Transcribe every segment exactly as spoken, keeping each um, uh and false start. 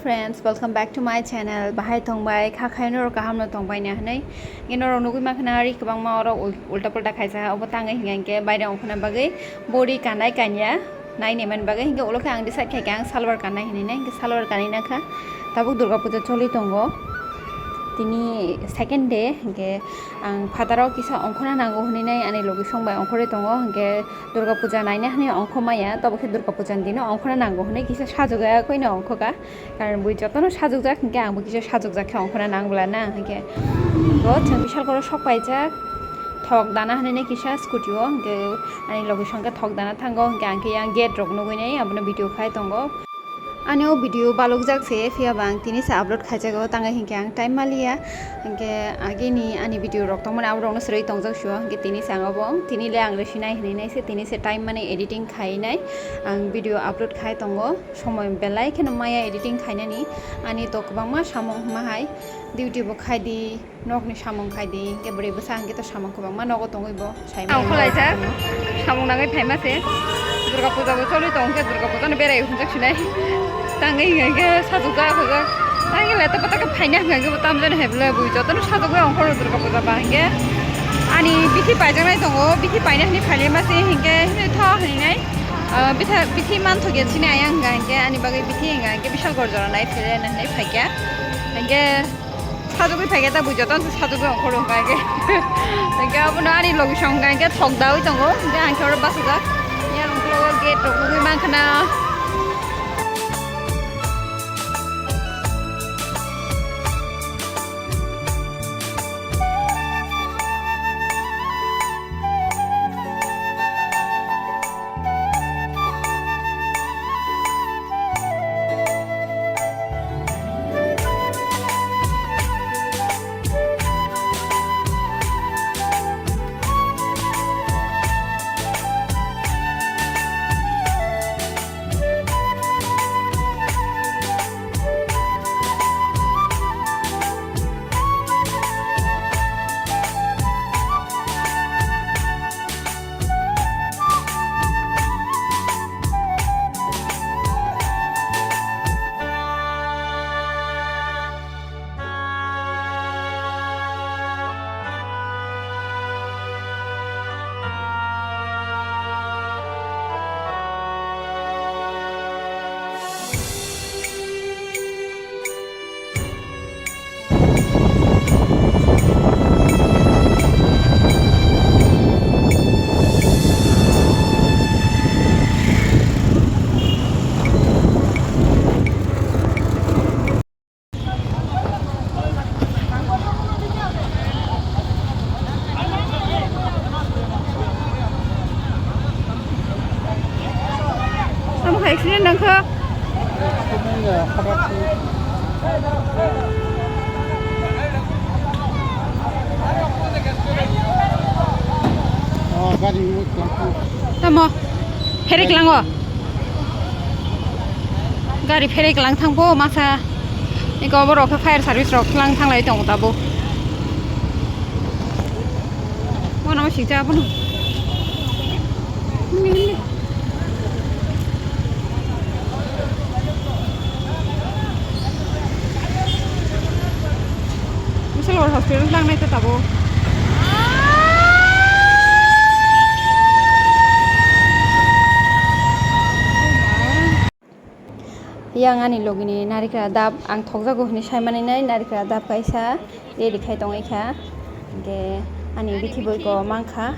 Friends, welcome back to my channel. Bahai tongbai, kha khai norok kaham no tongbai na hinui. Nge norok nugui mankha na ri kwbangma oro ul-, ulta pulta khaisa, obo tangwi hinkha hinkhe baire ongkhorna bagwi bori kanai kanya nai neman bagwi hinkhe ulo khe ang decide khaikha ang salwar kanai hinui nai, hinkhe salwar kanai nakha. Tabuk Durga Puja choli tongo. Tini second day, hinkhe ang phataro kisa ongkhorna nango hinui nai ani logi song bai ongkhorwi tongo, hinkhe Durga Puja naina hinui ongkho maya, tobo khe Durga Puja ni dino ongkhorna nango hinui kisa sajagwi koino ongkhoka. Karon bui jotono sajokjak, hinkhe angbo kisa sajokjak khe ongkhorna nang bwla na, hinkhe bo chwng bishal goro sok paijak, thok dana hinui kisa scooty o, hinkhe ani logi song khe thok dana thango, hinkhe ang khe yang gate rok nugui nai, abono video khai tongo. Ani o video balokjak se, phiya ba ang tini se upload khaijago, tangwi hinkhe ang time maliya, hinkhe agini ani video rok tongmani abo rokno srwi tongjak sio, hinkhe tini se ang obo, tini le ang rwsinai hinui nai se, tini se time mani editing khai nai, ang video upload khai tongo. Somoi belai kheno maya editing khainani, ani to kwbangma samung hwnma hai, duty bo khai di, nokni samung khai di, hinkhe bwrwi bwsa hinkhe to samung kwbangma nogo tongwi bo sai maya. Ang khwlaijak, samung nangwi phaima se. Durga puja bo choli tong khe, Durga puja no berai hunjak sinai. Tangwi hinkhe sajokjak, sajokjak. Tangwi le to pata khe phaina hinkhe bo tamjani hai bwle bui jotono sajokjak ongkhor Durga puja ba hinkhe. Ani bithi paijaknai tongo, bithi paina hinwi phailai ma se hinkhe hinwi tho hinwi nai. Ah, bitha-, bithi manthokya chini ayang hwnka hinkhe, ani bagwi bithi hwnka hinkhe, bishal gor jora nai phailai nai hinwi phaikha. Hinkhe sajagwi phaikha ta bui joto sajagwi ongkhorwi hwnka hinkhe. Hinkhe abono ani logi song hwnka hinkhe thok dawi tongo, hinkhe ang khe oro bachajak. Yang uklogo gate rok nugwi mankha na. Tamo khe accident nangkha. Oh, gari. Tamo, pherek lango. Gari pherek lang thangbo masa. Eko borok khe fire service rok lang thanglai tongo tabuk. Bono singcha bono. Missile hospital thangnai ta tabuk. Yang ani logini narikra dap ang thokjago hinui saimani nai, narikra dap kaisa ready khai tongwi kha. Hinkhe ani bithi boi ko mankha,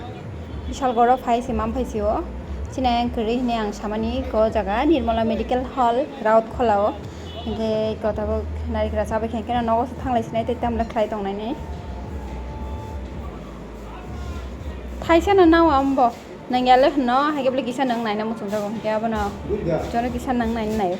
bishal goro phai se man phai se o. Chini ayang kwrwi hinui ang samani ko jaga Nirmala Medical Hall Raut Khola o. Hinkhe ko tabuk narikra chabai khe hinkhe nogo se thanglai sinai tei tamle khlai tongnai ni. Thaisa no nao ambo. Nang yale hwno, haikhe bole kisa nang naina muchungjago, hinkhe abono jono kisa nang naina naio.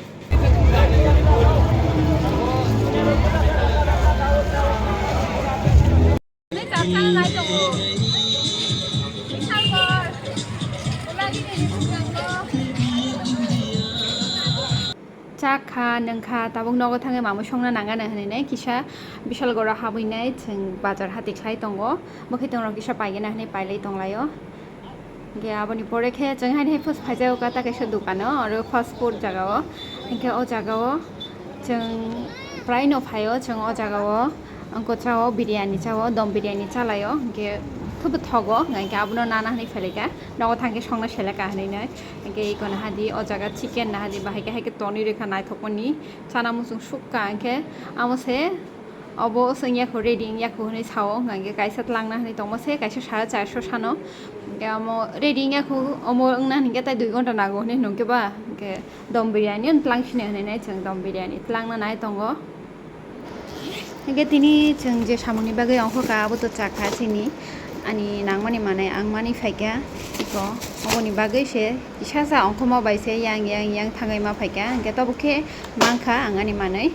Chak kha, nwng kha, tabuk nogo thangwi mamwi songna nangano hinwi nai kisa bishal goro habwi nai chwng bazar hati khlai tongo. Bwkhwtwng rok kisa paigena hinwi pailai tonglaio. Hinkhe aboni pore khe chwng haino hai first phaijago kha ta kaisa dukano, oro fast food jagao. Hinkhe o jagao Chwng prai no phaio, chwng o jaga o, ang kwchao biryani chao, dom biryani chalaio, hwnkhe khub thogo, hwnkhe abono nana hwnwi phailika, nogo thangkhe songna seleka hwnwi nai, hwnkhe iko nahadi o jaga chicken nahadi bahai khe hai khe tonwi rwkha naithokmani, chana muchung sukha, hwnkhe amo se obo chwng yakho ready wngya kho hwnwi sao, hwnkhe kaisa twlangna hwnwi tongma se, kaisa sare charso sano, hwnkhe amo ready wngya kho, omo wngna hwnkhe tai dui ghonta nago hwnwi hwnkhe ba, hwnkhe. Dom biryani on tlang sini hwnwi nai chwng dom biryani tlangna nai tongo. Hwnkhe tini chwng je samungni bagwi ongkha kha abo to chakha chini ani nangmani manai ang mani phaikha iko oboni bagwi se kisa sa ongkhorma bai se yang yang yang thangwi ma phaikha hwnkhe tobo khe mankha ang ani manwi.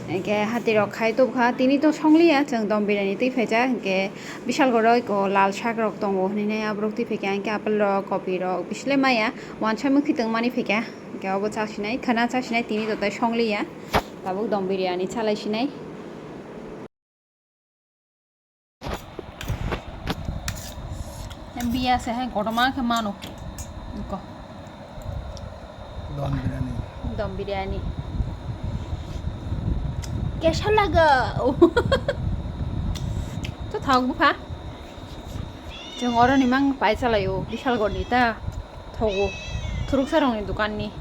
Hwnkhe hati rok khai tubkha tini to songliya chwng dom biryani twi phaijak hwnkhe bisal goro iko lal sak rok tongo hwnwi nai aborok twi phaikha hwnkhe apple rok kopi rok bisinle maya wansa mukhi tongmani phaikha. Hwnkhe obo chasinai, khwna chasinai, tini totai songliya. Tabuk dom biryani chalai sinai. Biya se hai kotorma khe mano. Iko. Dom biryani. Dom biryani. Kesa laga. To thok bupha. Chwng oro ni mang pai chalaio, Bishalgor ni ta thogo, Thuruksa rok ni dukan ni.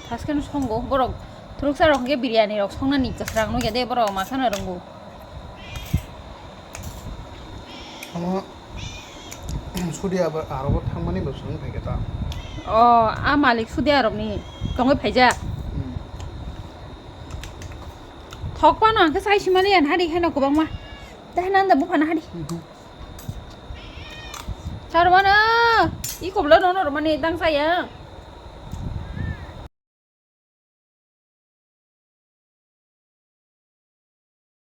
Thaske no songo borok, Thuruksa rok hwnkhe biryani rok songna ni kwsrang nukya de, borok ma khana rwngo. Omo Sudia abo aro bo thangmani bo swng phaikha ta. O, a malik Sudia rok ni tongwi phaijak. Hmm. Thok pano ang khe chai simali ya, nahari heno kwbangma. Tei nanda bupha nahari. Mhm. Sarmana, i kobla nono rwmani tang saya.